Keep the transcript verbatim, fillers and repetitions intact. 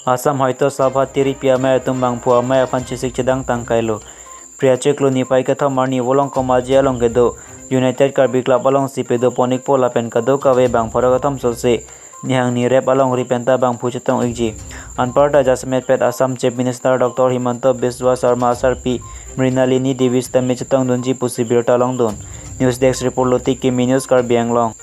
Assam Haitya Sabha tiripi amei atum bangphu amei aphan chesik chedang tangkailo. Phre achiklo niphai kethom arni Volongkom Aji along kedo United Karbi Club alongsi pedoponikpo lapen kadokave bang pharo kethom sose nihang nirep alongri penta bangphu chetong-ikji. Anparta jasemet pet Assam Chief Minister Doctor Himanta Biswa Sarma asarpi Mrinalini Devi sitame chetongdunji pusi birta longdun. News Desk Report, Luti Kimi News, Karbi Anglong.